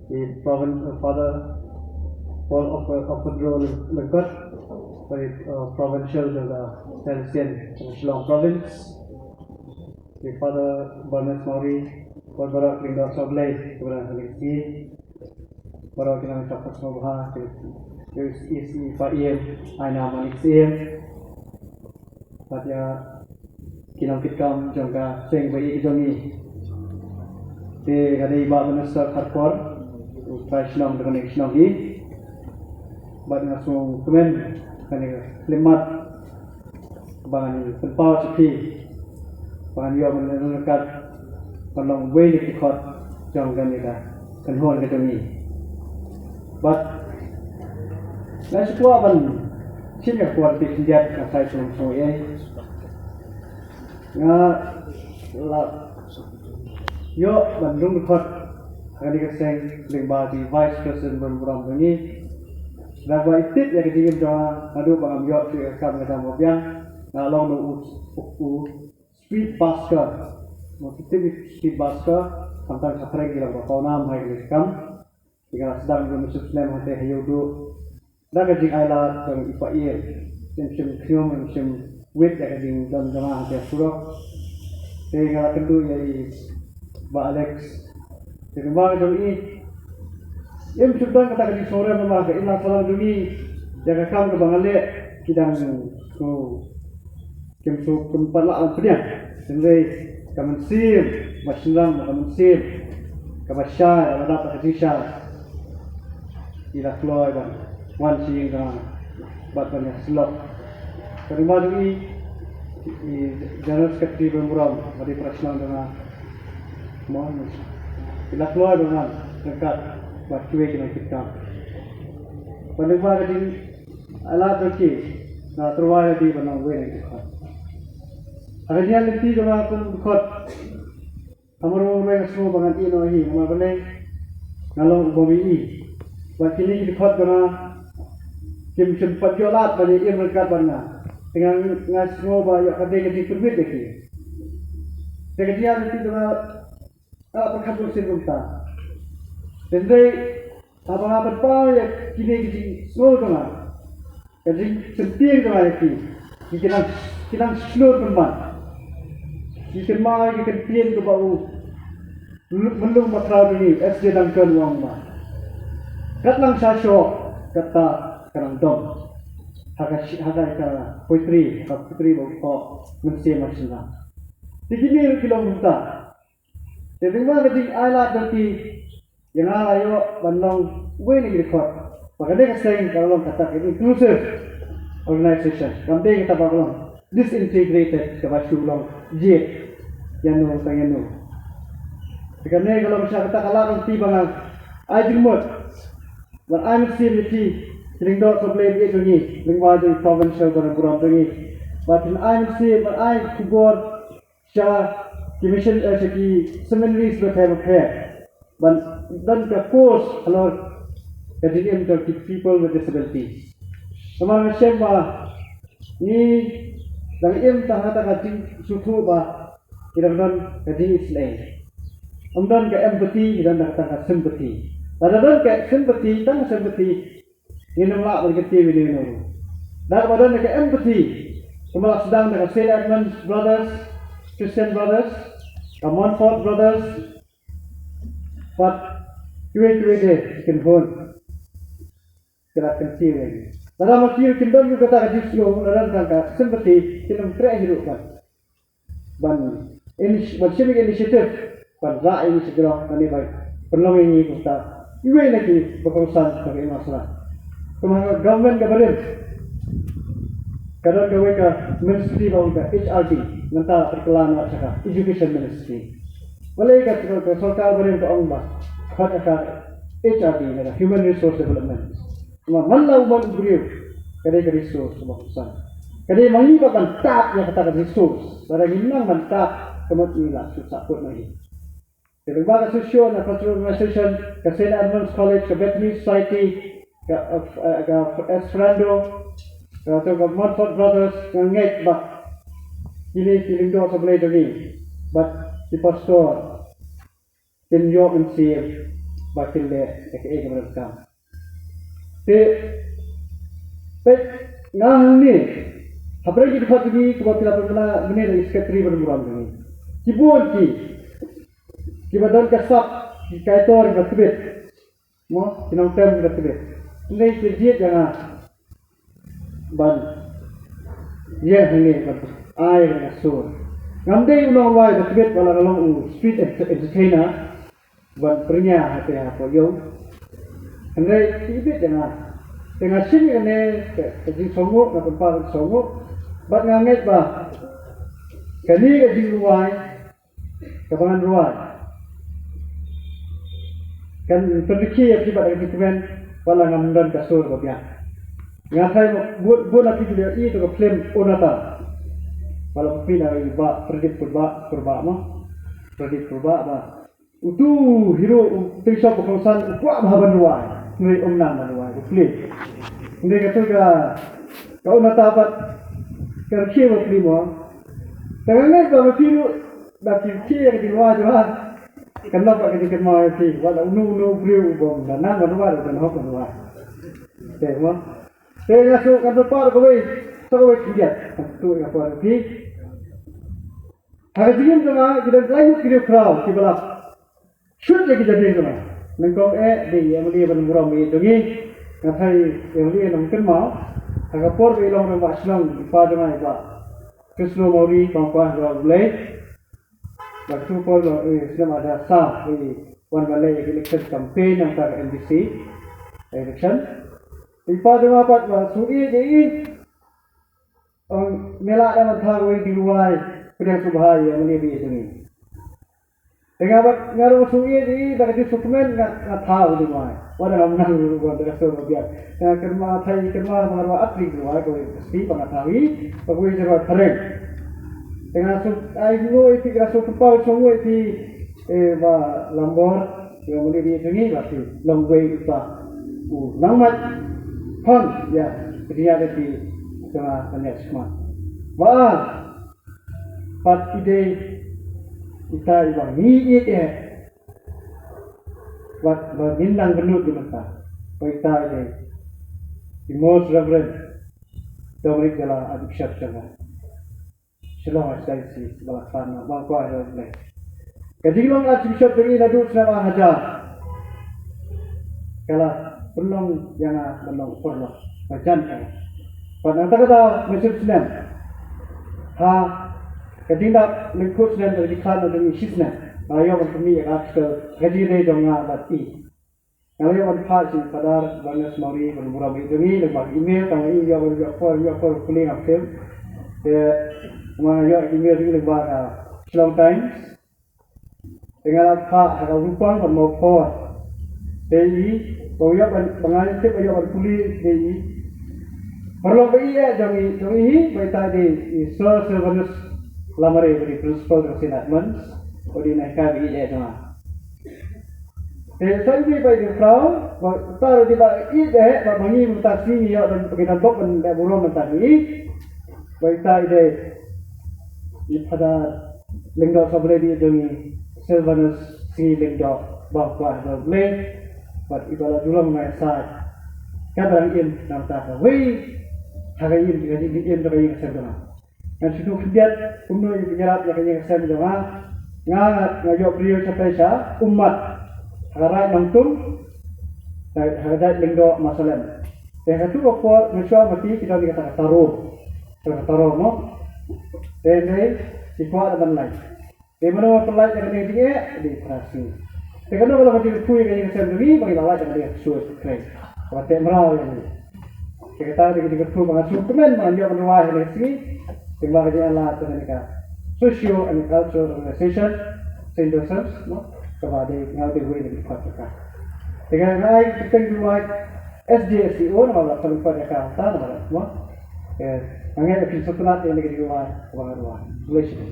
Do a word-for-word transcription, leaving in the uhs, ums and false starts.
i Provin-, uh, Father Paul Offer-, Offerdro Lyngkot, i, uh, Provincial jong ka Salesian jong Shillong Province, i Father Barnes Mawrie, bad baroh ki lyngdoh sohblei kiba don ha kane ka sngi, baroh ki nongïalam ka sngewbha, ki, ki, i, i, i Pa Ïing, Aina Manik Syiem, bad ïa ki nongkitkam jong ka seng ba ïeit jong ngi. Te nga dei Bah Minister Kharkor, u trai shnong jong kane ka shnong hi. Bad nga sngewkmen kane ka khyllipmat ba ngan pynpaw sha phi ba ngan ïoh ban ryngkat ban long uwei na ki dkhot jong kane ka kynhun ka jong ngi. Bad nga shu kwah ban shim ïa ka por kti khyndiat, nga sa ïa shu long sngewsih. Nga la ïoh ban rung dkhot ha kane ka seng lyngba ki Vice President ba burom jong ngi. Naba i tip ïa ka jingim jong nga, naduh ba ngam ïoh shuh ïa ka kam ka jam ba biang, nga long u, u, u street busker. Mo, ki tip i street busker, khamtam ha phareng ki long ba pawnam ha kane ka kam. Te nga la sdang ban mynsiem slem hangtei ha Ïewduh da ka jingailad jong i Pa Ïing. Im shym khñium, im shym wit ïa ka jingdon jong nga hangtei ha surok. Te nga la kynduh ïa i Bah Alex. Te kumba ka jong i, im shym don kata ka jingsngewrem namar ka imlang sahlang jong ngi ïa ka kam kaba nga leh ki dang shu Kim shu, kim pat lah ban pdiang. Hynrei ka mynsiem ba shynrang, ka mynsiem kaba shai, kaba dap ka jingshai, i la kloi ban wan sha ïing jong nga bad ban ïasyllok. Ka dei ma jong i, i General Secretary ba burom, ba dei para shnong jong nga. Mo, i la kloi ban wan ryngkat bad kiwei ki nongkitkam. Ban dei ma ka jing Ai lad jong ki, nga tyrwa ïa ki ban long uwei na ki dkhot. Ha ka jingïaid lynti jong nga kum u dkhot, ha mar marwei nga sngew ba ngan ïeh noh hi, namar balei, nga long u bym ïohi. Bad kine ki dkhot jong nga kim shym pat ïoh lad ban ïa im ryngkat bad nga. Te nga, nga sngew ba ïoh ka dei ka jingpynwit ïa ki. Te ka jingïaid lynti jong nga, nga la pyrkhat bunsien kumta. Hynrei haba nga pynpaw ïa kine ki jingsngew jong nga, ka jingpyntieng jong nga ïa ki, ki nang, ki nang shlur pynban. Ki kynmaw ïa ki kyntien kaba u Myllung Bakhraw jong ngi, S J Duncan, u ong ba, kat nang sha shoh, kata ka nang dom. Ha ka shi-, ha ka, ka poetry, ha ka poetry ba u thoh mynsiem ha shynrang. Te kine ruh ki long kumta. Te lyngba ka jingai lad jong ki, ïa nga la ïoh ban long uwei na ki dkhot ba kane ka seng ka long kata ka inclusive organization. Kam dei kata ba ka long disintegrated, kaba shu long jied ïano tang ïano. Te kane ka long shisha kata ka lad lynti ba nga ai jingmut ban ai mynsiem ïa phi ki lyngdoh khublei ïa jong ngi, lyngba jong i provincial ba burom jong ngi. Ba phin ai mynsiem ban ai khubor sha ki mission, eh, sha ki seminaries bapher bapher ban don ka course halor ka jingim jong ki people with disabilities. Namar nga shem ba ngi dang im tang ha kata ka jingsngewthuh ba ki dang don ka jingisynei. Ym don ka empathy, ki don ka tang ka sympathy. Lada don ka sympathy, tang ka sympathy, ngin ym lah ban kyntiew ïa uno uno ruh. Da kaba don ka empathy, kumba la sdang da ka Saint Edmund's Brothers, Christian Brothers, ka Montfort Brothers, bad kiwei kiwei de ki kynhun, ki la kyntiew ïa ngi. Lada ma ki ruh kin don ruh kata ka jingsngew, lada don ka sympathy, kin ym treh hi ruh ban ban ini-, ban shim ïa ka initiative ban rah ïa ngi sha ki lok, lane ban pynlong ïa ngi kumta iwei na kiba kongsan ha ka imlang sahlang. Kumba ha ka government kaba rim ka don kawei ka ministry ba ong ka H R D, mynta la pynkylla noh sha ka education ministry. Balei ka, ka sorkar barim ka ong ba khot ïa ka H R D, ne ka human resource development. Namar man la u mon u briew, ka dei ka resource ba kongsan. Ka dei ma ngi pat ban tap ïa kata ka resource. Lada ngim nang ban tap, ka mut ngi la shu sahkut ma ngi. Te lyngba ka Association, na cultural organization, ka Saint Edmund's College, ka Bethany Society, ka, eh, ka Esperando, ka, ka Montfort Brothers, nga ngeit ba kine ki lyngdoh sa Blei jong ngi bad ki pastor kin ïoh mynsiem ba kin leh ïa kaei kaba donkam. Te peit nga hangne, hapdeng ki dkhot jong ngi kiba phi la pynbna mynne da i secretary ban burom jong ngi. Ki bun ki kiba don ka sap, ki kaitor kiba tbit. Mo, ki nongtem kiba tbit. Hynrei ki jied ïa nga ban ïeng hangne ban ai ïa ka sur. Ngam dei u nongrwai ba tbit, wat la nga long u street ent-, entertainer ban pyrñia ha te ha podium. Hynrei ki bit ïa nga. Te nga shim ïa kane ka, ka jingsngewnguh, nga pynpaw ka jingsngewnguh. Bad nga ngeit ba kane ka jingrwai kaba ngan rwai kan pynrkhie ïa phi bad ka jingkmen, wat la ngam don ka sur ba biang. Nga tharai bun, bun na phi ki la ïohi ïa ka film Unata. Wat la phi na i Bah Pradip Kurbah, Kurbah mo. Pradip Kurbah ba utu hero u tyngshop ba kongsan u kwah bha ban rwai. Hynrei um nang ban rwai, u plie. Hynrei katu ka, ka Unata pat ka rkhie ba plie mo. Te nga ngeit ba ma phi ruh da phi rkhie ka jingrwai jong nga, kan long pat ka jingkynmaw ïa phi. Wat la uno uno u briew u bym da nang ban rwai, u ban hok ban rwai. Te mo. Te nga shu kan pynpaw kawei, sa kawei khyndiat. Kan tu ïa phi. Ha ka jingim jong nga, ki don lai ngut ki riewkhraw kiba la shut ïa ki jabieng jong nga. Nyngkong eh dei i M L A ba nongburom ïeit jong ngi. Nga tharai i M L A nongkynmaw. Ha ka por ba i long rangbah shnong i pa jong nga i Bah Krisno Mawrie, ba nga kwah ïa U Blei. Ba katu ka por long i snem ar hajar saw ba i wan ban leh ïa ka election campaign nangta ka M D C election. I pa jong nga pat ba shu ïeit ïa i. Ong me lah da ban thaw ïa i jingrwai pdiang sngewbha ïa i M L A ba ïeit jong ngi. Te nga bad nga ruh nga sngew ïeit ïa i, da ka jingsngewkmen nga, nga thaw ïa i jingrwai. Wat la ngam nang ruh da ka sur ba biang. Nga kynmaw, thaw ïa i, kynmaw ba nga rwai ar tylli ki jingrwai, kawei ka Kasti ba nga thaw ïa i, bad kawei ka jingrwai phareng. Te nga sngew ai nguh ïa phi, nga sngew kyrpad, sngew nguh ïa phi, eh, Bah Lambor, ïa i M L A ba ïeit jong ngi, ba phi long uwei uta u nongmait phong ïa ka jingïaid lynti jong nga ban ïaid shakhmat. Ba Pat i dei ita iba ngi ïeit eh. Bad ba ngin nang bynnud ïa mynta. Ba ita i dei i Most Reverend Dominic Jala, Archbishop jong nga. Shillong Archdiocese ba la khan, ba nga kwah ïa U Blei. Ka jinglong Archbishop jong ngi naduh snem ar hajar ka la pynlong ïa nga ban long u paralok ba jan ka. Bad nangta ka daw mynshem snem, ha ka jingdap lyngkhuh snem ka jingkhlad na jong ngi shisnem, nga ïoh ban pynmih ïa ka article ha ka jingïadei jong nga bad i. Nga la ïoh ban phah sha i Father Barnes Mawrie, ban burom ïa jong ngi lyngba ka email, tang ïoh ban ïoh por, ïoh por pule nga film. Te nga ïoh email jong ngi lyngba ka Shillong Times. Te nga la phah ha ka Rupang bad Mawphor. Te i, ba ïoh ban, ba nga tip ba ïoh ban pule, te i. Paralok ba ïeit jong i, jong i, ba ita i dei i Sir Sylvanus Lamare, ba dei principal jong Saint Edmund's, ba dei na hikai ba ïeit jong nga. Te sa i dei ba i dei phrau, ba ita i dei ba ïeit, ba, ba ngi mynta sngi ngi ïoh ban, ba ngi dang bok ban leh burom mynta sngi. Ba ita i dei i Phadar Lyngdoh Sohblei ba ïeit jong ngi, Sylvanus Sngi Lyngdoh, ba kwah ïa U Blei, bad iba la ju long nongïasaid. Ka dang im nangta kawei ha ka ïing, ka jingim jong ka ïing ka sem jong nga. Ngan shu ïathuh khyndiat kumno i ba ïarap ïa ka ïing ka sem jong nga. Nga, nga ïoh briew sha Pyrshah, Ummat, ha ka raid Nongtum, ha ka raid Lyngdoh Masalem. Te ha katu ka por mynshuwa ma ki, ki don ïa kata ka taro. Kata ka taro mo. Te hynrei ki kwah da ban lait. Te mano ba pynlait ïa kane ka jingeh, dei phra sngi. Te kano ka long ka jingkyrkhu ïa ka ïing ka sem jong ngi, ba ngi la lait ïa kane ka ksuid khrei kaba teh mraw ïa ngi. Te kata ka dei ka jingkyrkhu ba nga sngewkmen ba ngan ïoh ban rwai ha kane ka sngi. Te ba ka jingïalap jong kane ka Socio and Cultural Organization Saint Joseph's, no? Kaba dei, nga dei uwei na ki dkhot jong ka. Te nga ai ka kyrteng jong nga S J S C O, namar ba ka lyngkot ïa ka, ta namar ba, mo? Eh, nga ngeit ba phin sngewtynnat ïa kane ka jingduwai kaba nga duwai. Khublei shibun.